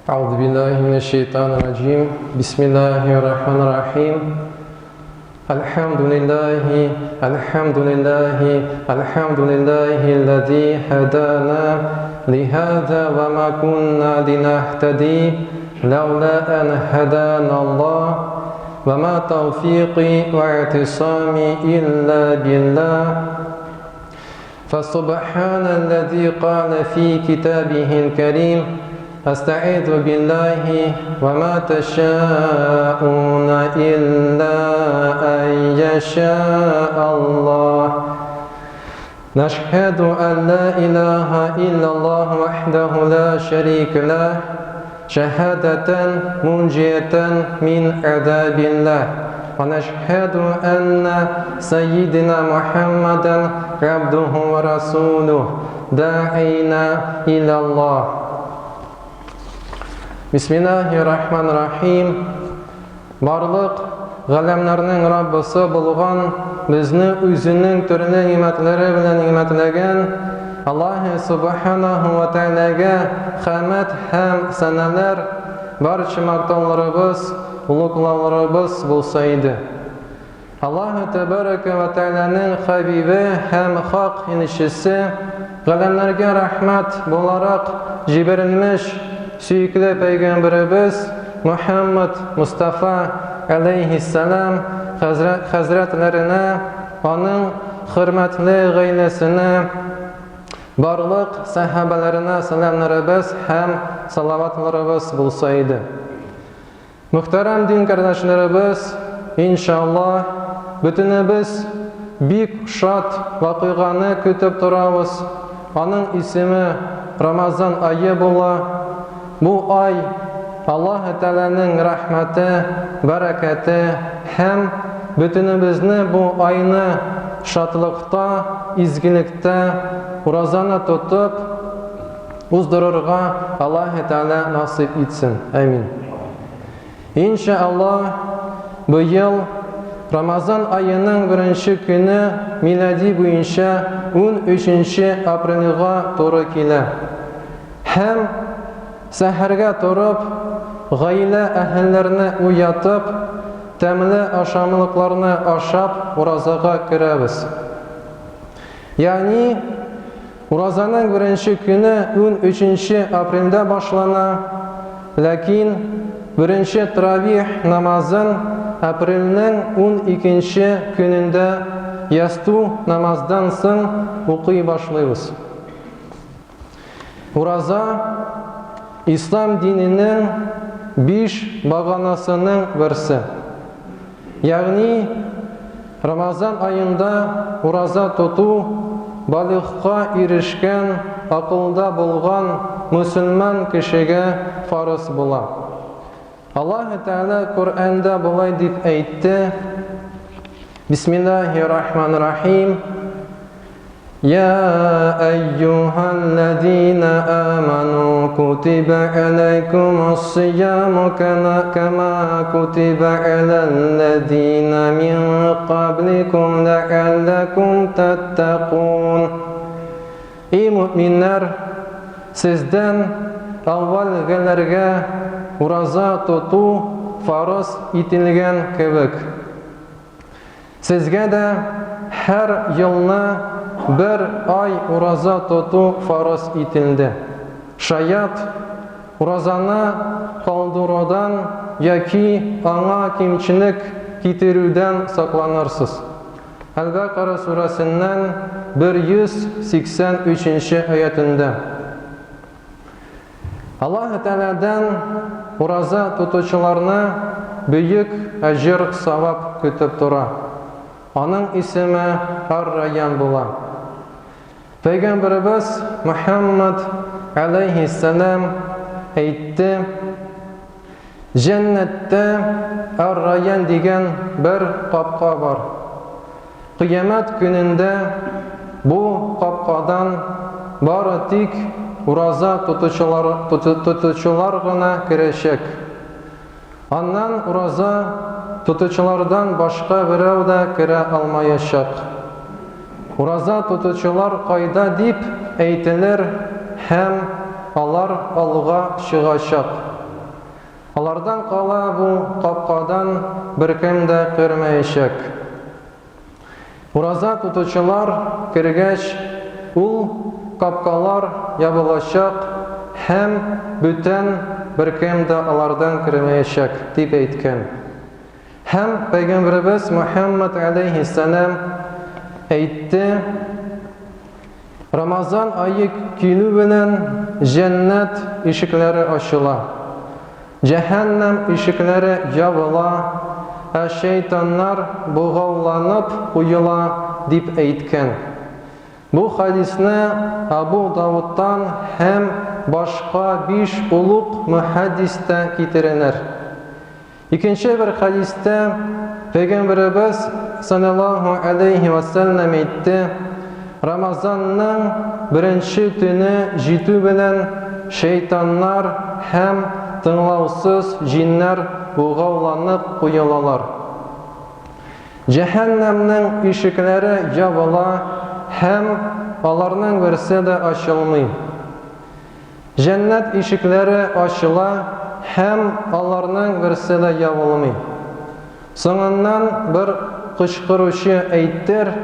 أعوذ بالله من الشيطان الرجيم بسم الله الرحمن الرحيم الحمد لله الحمد لله الحمد لله الذي هدانا لهذا وما كنا لنهتدي لولا أن هدانا الله وما توفيقي واعتصامي إلا بالله فسبحان الذي قال في كتابه الكريم أستعيذ بالله وما تشاءون إلا أن يشاء الله نشهد أن لا إله إلا الله وحده لا شريك له شهادة منجية من عذاب الله ونشهد أن سيدنا محمدا عبده ورسوله داعينا إلى الله بسم الله الرحمن الرحيم Барлык галәмнәрнең Раббысы булган, безне үзенең төрле нимәтләре белән нимәтләгән Аллаһы Субханаһу ва Тәгаләгә хәмәт һәм сәналар, барча мактауларыбыз, олуглауларыбыз булса иде. Аллаһы Тәбәрәкә вә Тәгаләнең хәбибе һәм хак илчесе, галәмнәргә рәхмәт буларак җибәрелмеш сөекле пәйгамбәребез Мөхәммәд Мостафа алейһиссәлам хәзрәтләренә, аның хөрмәтле гаиләсенә, барлык сәхабәләренә сәламнәребез һәм салаватларыбыз булса иде. Мөхтәрәм дин кардәшләребез, иншалла, бөтенебез бик шат вакыйганы көтеп торабыз. Аның исеме Рамазан ае була. Бу ай Аллаһ Тәгаләнең рәхмәте, бәрәкәте һәм бөтенебезне бу айны шатлыкта, изгелектә, уразаны тотып, Уздырырга Аллаһы Тәгалә насыйп итсен. Амин. Инша Аллаһ, быел Рамазан аеның беренче көне милади буенча 13 апрельгә туры килә. Һәм сәхәргә торып, гаилә әһелләрне уятып, тәмле ашамлыкларны ашап уразага керәбез. Ягъни Уразаның беренче көне унөченче апрельдә башлана, ләкин беренче травих намазын апрельнең уникенче көнендә ястү намаздан соң укый башлыйбыз. Ураза, ислам диненең биш баганасының берсе. Ягъни, Рамазан аенда ураза тоту балигъка ирешкән, акылда булган мөселман кешегә фарыз була. Аллаһы Тәгалә Коръәндә болай дип әйтте, Бисмиллаһи рахман рахим. يا أيها الذين آمنوا كتب عليكم الصيام كما كتب على الذين من قبلكم لعلكم تتقون Ey müminler, sizden avvalgilerge ураза тоту фарыз ителгән кебек, Сезгә дә һәр елны бер ай ураза тоту фарыз ителде. Шаять, уразаны калдырудан яки аңа кимчелек китерүдән сакланырсыз. Әл-Бәкара сүрәсеннән 183 нче аятендә. Аллаһы Тәгаләдән ураза тотучыларны бөек әҗер-савап көтеп тора. Аның исеме Ар-Райян була. Пәйгамбәребез Мөхәммәд алейһиссәлам әйтте, Җәннәттә Ар-Райян дигән бер капка бар. Кыямәт көнендә бу капкадан бары тик ураза тотучылар, тотучылар гына керәчәк. Аннан ураза тотучылардан башка берәү дә керә алмаячак. Ураза тотучылар кайда дип әйтелер һәм. алар алга чыгачак. Алардан кала бу капкадан беркем дә кермәячәк. Ураза тотучылар кергәч, ул капкалар ябылачак һәм бүтән беркем дә алардан кермәячәк, дип әйткән. Һәм Пәйгамбәребез Мөхәммәд алейһиссәлам әйтте, Рамазан ае килү белән җәннәт ишекләре ачыла. Җәһәннәм ишекләре ябыла, ә шәйтаннар богауланып куела, дип әйткән. Бу хәдисне Абу Давудтан һәм башка биш олуг мөхәддис тә китерәләр. Икенче бер хәдистә Пәйгамбәребез саллаллаһу алейһи ва сәлләм әйтте, Рамазанның беренче төне җитү белән шәйтаннар һәм тыңлаусыз җиннәр богауланып куелалар. Җәһәннәмнең ишекләре ябыла һәм аларның берсе дә ачылмый. Җәннәт ишекләре ачыла һәм аларның берсе дә ябылмый. Соңыннан бер кычкыручы әйтер,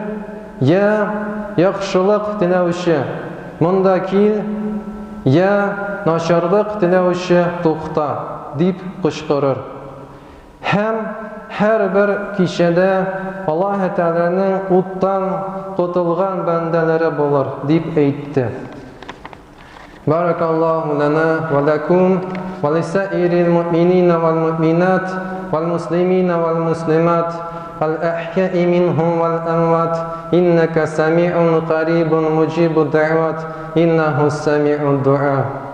Я, яхшылык теләүче, монда кил, я, начарлык теләүче, тукта, дип кычкырыр. Һәм һәрбер кичәдә Аллаһы Тәгаләнең уттан котылган бәндәләре булыр, дип әйтте. بارك الله لنا ولكم ولسائر المؤمنين والمؤمنات والمسلمين والمسلمات الأحياء منهم والأموات إنك سميع قريب مجيب الدعوات إنه السميع الدعاء.